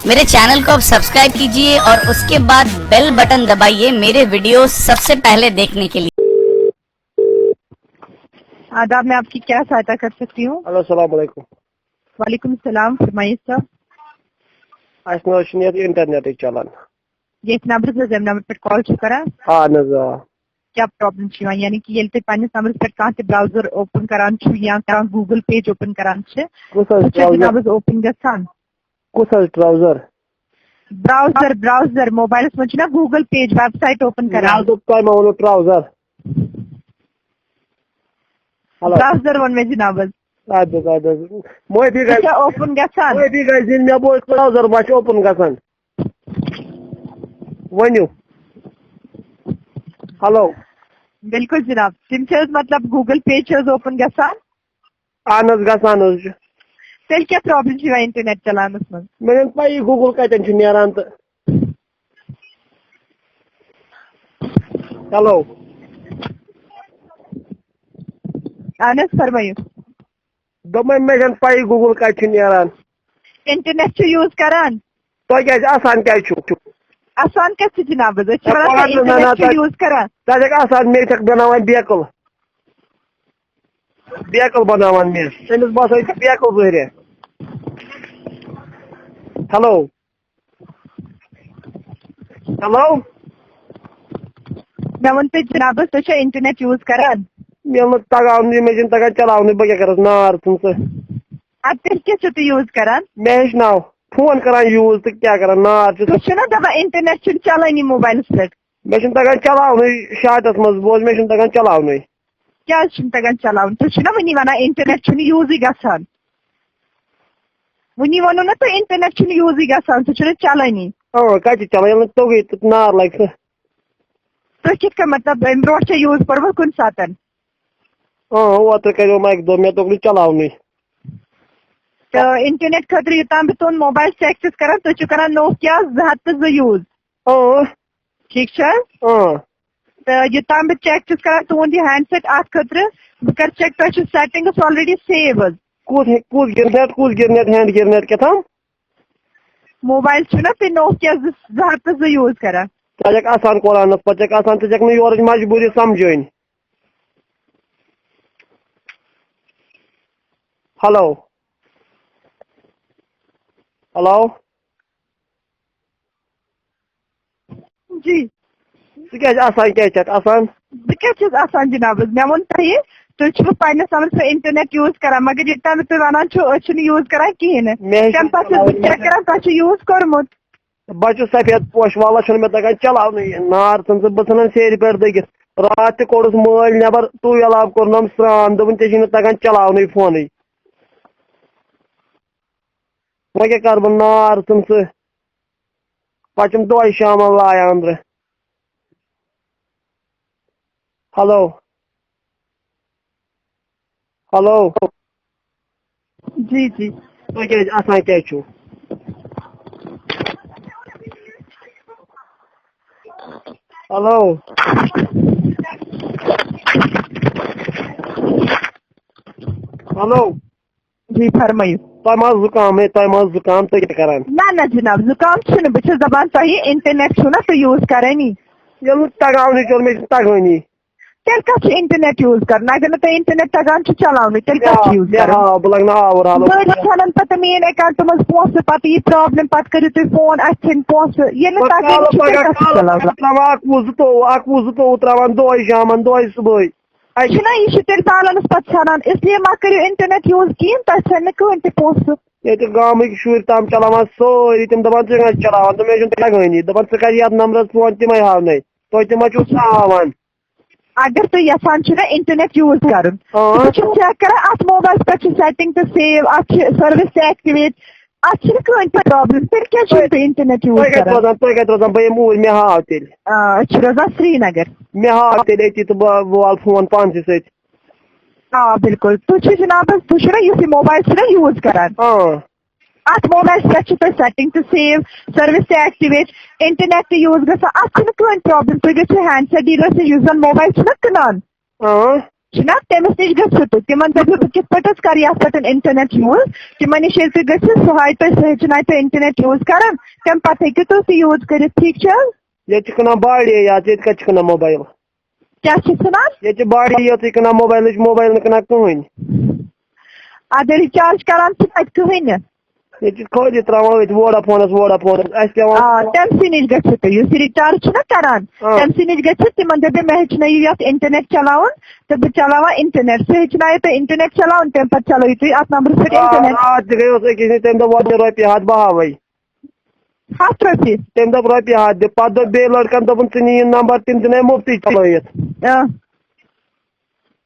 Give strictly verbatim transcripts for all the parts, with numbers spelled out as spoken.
मेरे चैनल को आप सब्सक्राइब कीजिए और उसके बाद बेल बटन दबाइए मेरे वीडियो सबसे पहले देखने के लिए। आदाब, मैं आपकी क्या सहायता कर सकती हूँ? ہیلو، السلام علیکم۔ वालेकुम सलाम, फरमाइए सर। اَسہِ نہ حظ چھُنہٕ یَتھ اِنٹرنیٹٕے چلان۔ ये इस नंबर से जब नंबर पर कॉल छुकरा। اَہَن حظ، آ۔ क्या प्रॉब्लम چھِ یِوان؟ یعنی کہِ ییٚلہِ تُہۍ پننِس نمبرس پٮ۪ٹھ کانٛہہ تہِ براؤزر اوپن کران چھِو یا کانٛہہ گوگل پیج اوپن کران چھِ، کُس حظ سُہ چھا براؤزر؟ جنابس اوپن گژھان؟ کُس حظ ٹراوزر؟ براؤزر، براؤزر، موبایلس منٛز چھُنہ Google page web site open مےٚ کران؟ حظ دوٚپ تۄہہِ ما ووٚنوٕ ٹراوزر؟ ہیلو۔ براؤزر ووٚن مےٚ جنابس۔ اَدٕ حظ، اَدٕ حظ۔ معٲفی سُہ گژھِ، چھا اوپن گژھان؟ معٲفی گژھِ دِنۍ، مےٚ بوز ٹراوزر ما چھُ اوپن گژھان۔ ؤنِو۔ ہیلو۔ بِلکُل جناب، تِم چھِ حظ مطلب گوگل پیج چھِ حظ اوپن گژھان؟ اَہَن حظ، گژھان حظ چھُ۔ تیٚلہِ کیٛاہ پرابلم چھِ یِوان انٹرنیٹ چلاونس منٛز؟ مےٚ چھَنہٕ پَیی گوگل کَتٮ۪ن چھُ نیران تہٕ۔ ہیلو۔ اہن حظ، فرمٲیِو۔ دوٚپمَے مےٚ چھَنہٕ پَیی گوگل کَتہِ چھُ نیران۔ انٹرنیٹ چھُ یوٗز کران؟ تۄہہِ کیٛازِ آسان کیٛازِ چھُ؟ آسان کیٛاہ چھُ جناب حظ؟ أسۍ چھِ ہے، وَنان پَران کہِ نہ، نہ، انٹرنیٹ چھُ تۄہہِ یوٗز کران۔ تۄہہِ چھَکھ آسان مےٚ چھَکھ بَناوان بیکٕل۔ بیکٕل بَناوان مےٚ۔ تٔمِس باسان چھِ بیکٕل ظٲہرِ۔ ہیلو۔ ہیلو۔ مےٚ ووٚن تۄہہِ جناب حظ، تُہۍ چھا انٹرنیٹ یوٗز کران؟ مےٚ نہٕ تَگان نہٕ، مےٚ چھِنہٕ تَگان چلاونٕے، بہٕ کیٛاہ کَرَس، نار ژھٕن ژٕ۔ اَدٕ تیٚلہِ کیٛاہ چھِو تُہۍ یوٗز کران؟ مےٚ ہیٚچھناو فون کران یوٗز تہٕ کیٛاہ کران، نار چھُ۔ تُہۍ چھِو نا دَپان انٹرنیٹ چھُنہٕ چلٲنی موبایلَس پٮ۪ٹھ؟ مےٚ چھُنہٕ تَگان چلاونٕے، شاٹَس منٛز بوز، مےٚ چھُنہٕ تَگان چلاونٕے۔ کیٛازِ چھُنہٕ تَگان چلاوُن؟ تُہۍ چھِو نا وُنی وَنان انٹرنیٹ چھُنہٕ یوٗزٕے گژھان۔ وُنی ووٚنوٕ نا تۄہہِ انٹرنیٹ چھُنہٕ یوٗزٕے گژھان، سُہ چھُنہٕ چلٲنی۔ اۭں، کَتہِ چھِ چلان؟ ییٚلہِ نہٕ توٚگُے تہٕ نار لَگہِ سُہ۔ تُہۍ کِتھ کٔنۍ، مطلب، اَمہِ برونٛٹھ چھا یوٗز کوٚرمُت کُنہِ ساتَن؟ اۭں، اوترٕ کَریوم اَکہِ دۄہ، مےٚ توٚگ نہٕ چلاونٕے۔ تہٕ انٹرنیٹ خٲطرٕ یوٚتام بہٕ تُہُنٛد موبایل چیک چھَس کران، تُہۍ چھِو کران نوکیا زٕ ہَتھ تہٕ زٕ یوٗز، اۭں، ٹھیٖک چھا حظ؟ اۭں۔ تہٕ یوٚتام بہٕ چیک چھَس کران تُہُنٛد یہِ ہینڈ سیٹ اَتھ خٲطرٕ، بہٕ کرٕ چیک تۄہہِ چھُو سیٹنگس آلریڈی سیو حظ۔ کُس ہے-، کُس گِرنیٹ، کُس گِرنیٹ، ہینڈ گِرنیٹ کیٛاہ تام؟ موبایل چھُو نا تُہۍ نوکیا زٕ، زٕ ہَتھ تہٕ زٕ یوٗز کران؟ ژٕ چھَکھ آسان قرآنَس پَتہٕ، ژٕ چھَکھ آسان، ژٕ چھَکھ نہٕ یورٕچ مجبوٗری سَمجھٲنۍ۔ ہیلو۔ ہیلو۔ جی۔ ژٕ کیٛازِ آسان، کیٛازِ چھَکھ آسان؟ بہٕ کیٛاہ چھَس آسان جناب حظ؟ مےٚ ووٚن تۄہہِ، تُہۍ چھِو پننِس نمبرس پٮ۪ٹھ انٹرنیٹ یوٗز کران، مگر ییٚتہِ تام تُہۍ ونان چھِو أسۍ چھِنہٕ یوٗز کران کِہیٖنۍ نہٕ۔ مےٚ حظ چھُ تَمہِ پتہٕ چھَس بہٕ چیک کران تۄہہِ چھُ یوٗز کوٚرمُت۔ بہٕ چھُس سفید پوش والا، چھُنہٕ مےٚ تَگان چلاونٕے۔ نار ژھٕن ژٕ، بہٕ ژھٕنَن سیرِ پٮ۪ٹھ دٔگِتھ۔ راتھ تہِ کوٚڑُس مٲلۍ نٮ۪بر، ٹُویل آب کوٚرنَم سرٛان، دوٚپُن ژےٚ چھُے نہٕ تَگان چلاونٕے فونٕے۔ وۄنۍ کیٛاہ کَرٕ بہٕ، نار ژھٕن ژٕ۔ پَتہٕ چھِم دۄہَے شامَن لایان أنٛدرٕ۔ ہیلو۔ ہیلو۔ جی جی۔ تُہۍ کیٛازِ آسان کیٛازِ چھُو؟ ہیلو۔ ہیلو۔ جی فرمٲیِو۔ تۄہہِ ما زُکام، ہے، تۄہہِ ما زُکام، تُہۍ کیٛاہ کران؟ نہ نہ جناب، زُکام چھُنہٕ، بہٕ چھَس دَپان تۄہہِ انٹرنیٹ چھُو نا تُہۍ یوٗز کرٲنی؟ ییٚلہِ نہٕ تَگاونٕے چھُ، مےٚ چھُنہٕ تَگٲنی۔ تیٚلہِ کَتھ چھُ انٹرنیٹ یوٗز کرُن؟ اگر نہٕ تۄہہِ انٹرنیٹ تَگان چھُ چلاونٕے، تیٚلہِ کَتھ چھُ یوٗز مےٚ کرُن؟ ہاو، بہٕ لَگہٕ نہٕ آوُر حالو۔ بٔلۍ ژھٮ۪نَن پَتہٕ میٛٲنۍ اکاؤنٹ منٛز پونٛسہٕ، پَتہٕ یی پرابلم، پَتہٕ کٔرِو تُہۍ فون، اَسہِ ژھیٚنۍ پونٛسہٕ، ییٚلہِ نہٕ پَتہٕ تَگٲنی کالہٕ چھُ، تیٚلہِ پَگاہ کَتھ چھُ کالہٕ چلاوُن؟ پَگاہ ترٛاوان اَکھ وُہ زٕتووُہ، اَکھ وُہ زٕتووُہ ترٛاوان دۄہَے شامَن، دۄہَے صُبحٲے۔ اَتہِ چھُنہ یہِ چھُ تیٚلہِ بیلنس پَتہٕ ژھٮ۪نان، اس لیے مہ کٔرِو انٹرنیٹ یوٗز کِہیٖنۍ، تۄہہِ ژھٮ۪نہِ نہٕ کٕہٕنۍ تہِ پونٛسہٕ۔ ییٚتہِ گامٕکۍ شُرۍ تام چلاوان سورُے، تِم دَپان ژٕ کَتہِ چلاوان، تہٕ مےٚ چھُنہٕ تَگٲنی، دَپان ژٕ کَر یَتھ نمبرَس فون، تِمَے ہاونَے، تۄہہِ تہِ ما چھُو سُہ ہاوان؟ اگر تُہۍ یژھان چھِو نا انٹرنیٹ یوٗز کرُن، آ۔ تُہۍ چھِو چیک کران اتھ موبایلس پٮ۪ٹھ چھِ سیٹنگ تہِ سیو، اتھ چھِ سروس تہِ ایکٹیویٹ، اتھ چھِنہٕ کٕہٕنۍ تہِ پرابلم، تیٚلہِ کیٛازِ چھِو تُہۍ انٹرنیٹ یوٗز تُہۍ کتہِ کران؟ روزان، تُہۍ کتہِ روزان؟ بہٕ یِمہٕ اوٗرۍ، مےٚ ہاو تیٚلہِ۔ آ، أسۍ چھِ روزان سرینگر۔ مےٚ ہاو تیٚلہِ أتی تہٕ بہٕ، بہٕ والہٕ فون پانسٕے سۭتۍ۔ آ بِلکُل، تُہۍ چھِو جناب حظ، تُہۍ چھِو نا یُس یہِ موبایل چھُو نا یوٗز کران؟ آ۔ اتھ موبایلس پٮ۪ٹھ چھِ تۄہہِ سیٹنگ تہِ سیو، سروس تہِ ایکٹیویٹ، انٹرنیٹ تہِ یوٗز گژھان، اتھ چھُنہٕ کٕہٕنۍ پرابلم۔ تُہۍ گٔژھِو ہینڈ سیٹ ڈیلرس نِش یُس زن موبایل چھُنہ کٕنان۔ اۭں۔ چھُنہ، تٔمِس نِش گٔژھِو تُہۍ، تِمن دٔپِو بہٕ کِتھ پٲٹھۍ حظ کَرٕ یَتھ پٮ۪ٹھ اِنٹرنیٹ یوٗز۔ تِمن نِش ییٚلہِ تُہۍ گٔژھِو، سُہ ہاوِ تۄہہِ، سُہ ہیٚچھناوِ تۄہہِ اِنٹرنیٹ یوٗز کَرُن، تَمہِ پَتہٕ ہیٚکِو تُہۍ تہِ یوٗز کٔرِتھ، ٹھیٖک چھِ حظ؟ ییٚتہِ چھِ کٕنان باڑے یاژ، ییٚتہِ کَتہِ چھِ کٕنان موبایل؟ کیٛاہ چھِ کٕنان؟ ییٚتہِ چھِ باڑے یٲژٕے کٕنان، موبایلٕچ، موبایل نہٕ کٕنان کٕہٕنۍ۔ اَدٕ ریچارج کَران چھِ تَتہِ کٕہٕنۍ نہٕ۔ ییٚتہِ چھِ خٲلی ترٛاوان أتھۍ ووڈا فونَس، ووڈا فونَس، اَسہِ پٮ۪وان۔ آ، تٔمۍ سٕے نِش گٔژھِو تُہۍ، یُس یہِ ریچارج چھُنہ کَران، آ۔ تٔمۍ سٕے نِش گٔژھِو، تِمن دٔپِو مےٚ ہیٚچھنٲیِو یَتھ اِنٹرنیٹ چلاوُن، تہٕ بہٕ چلاوان اِنٹرنیٹ۔ سُہ ہیٚچھنایہِ تۄہہِ اِنٹرنیٹ چلاوُن، تَمہِ پَتہٕ چلٲیِو تُہۍ اَتھ نمبرَس پٮ۪ٹھ آ، اِنٹرنیٹ۔ راتھ تہِ گٔیوس أکِس نِش، تٔمۍ دوٚپ وۄنۍ دِ رۄپیہِ ہَتھ، بہٕ ہاوَے۔ ہَتھ رۄپیہِ؟ تٔمۍ دوٚپ رۄپیہِ ہَتھ دِ، پَتہٕ دوٚپ بیٚیہِ لٔڑکَن، دوٚپُن ژٕ نِیِن نمبر، تِم دِنَے مُفتٕے چلٲیِتھ۔ آ۔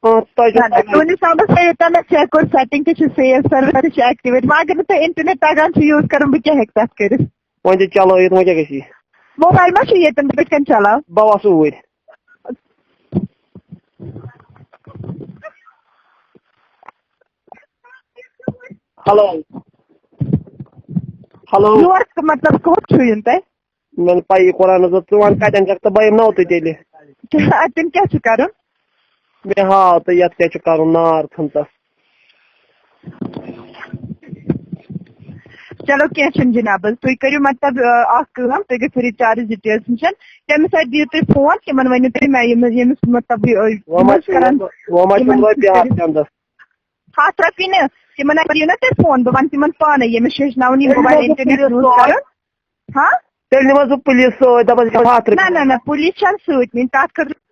آ، تۄہہِ چھُو نہ، نہ، پَیی۔ تُہٕنٛدِس نمبرَس تھٲیِو تۄہہِ مےٚ چیک کوٚر، سیٹِنگ تہِ چھِ سیو، سٔروَر تہِ چھِ ایکٹیویٹ، وۄنۍ اگر نہٕ تۄہہِ اِنٹرنیٹ تَگان چھُ یوٗز کَرُن، بہٕ کیٛاہ ہیٚکہٕ تَتھ کٔرِتھ؟ وۄنۍ دِ چلٲیِتھ، وۄنۍ کیٛاہ گژھِ؟ موبایل ما چھُ ییٚتٮ۪ن، بہٕ کِتھ کٔنۍ چلاو؟ بہٕ وَسہٕ اوٗرۍ۔ ہیلو۔ ہیلو۔ یور مطلب کوٚت چھُ یُن تۄہہِ؟ مےٚ نہٕ پَیی، قرآنَس دوٚپ، ژٕ وَن کَتٮ۪ن چھَکھ تہٕ بہٕ یِمہٕ نو تہٕ تیٚلہِ۔ کیٛاہ، اَتٮ۪ن کیٛاہ چھُ کَرُن؟ مےٚ ہاو تہٕ یَتھ کیٛاہ چھُ کَرُن، نار ژھٕنتَس۔ چلو، کینٛہہ چھُنہٕ جِناب حظ، تُہۍ کٔرِو مطلب، آ، اَکھ کٲم، تُہۍ گٔژھِو ریچارج ڈِٹیلَس نِش، تٔمِس اَتھِ دِیِو تُہۍ فون، تِمَن ؤنِو تُہۍ مےٚ ییٚمِس، ییٚمِس مطلب یہِ، آ، وۄنۍ ما یِم چھِ چھِ کران، وۄنۍ ما چھِ یِمَن رۄپیہِ ہَتھ کٔرِو۔ چَندَس؟ ہَتھ رۄپیہِ نہٕ، تِمَن اَتھِ دِیِو نا تُہۍ فون، بہٕ وَنہٕ تِمَن پانَے، ییٚمِس ہیٚچھناوُن یہِ تیٚلہِ موبایل نِمو بہٕ اِنٹرنیٹ پُلیٖس یوٗز سۭتۍ۔ کَرُن۔ ہاں؟ تیٚلہِ نِمَس بہٕ پُلیٖس سۭتۍ، دَپَس یِم ہَتھ نہ، رۄپیہِ۔ نہ، نہ، پُلیٖس چھَنہٕ سۭتۍ نِنۍ، تَتھ خٲطرٕ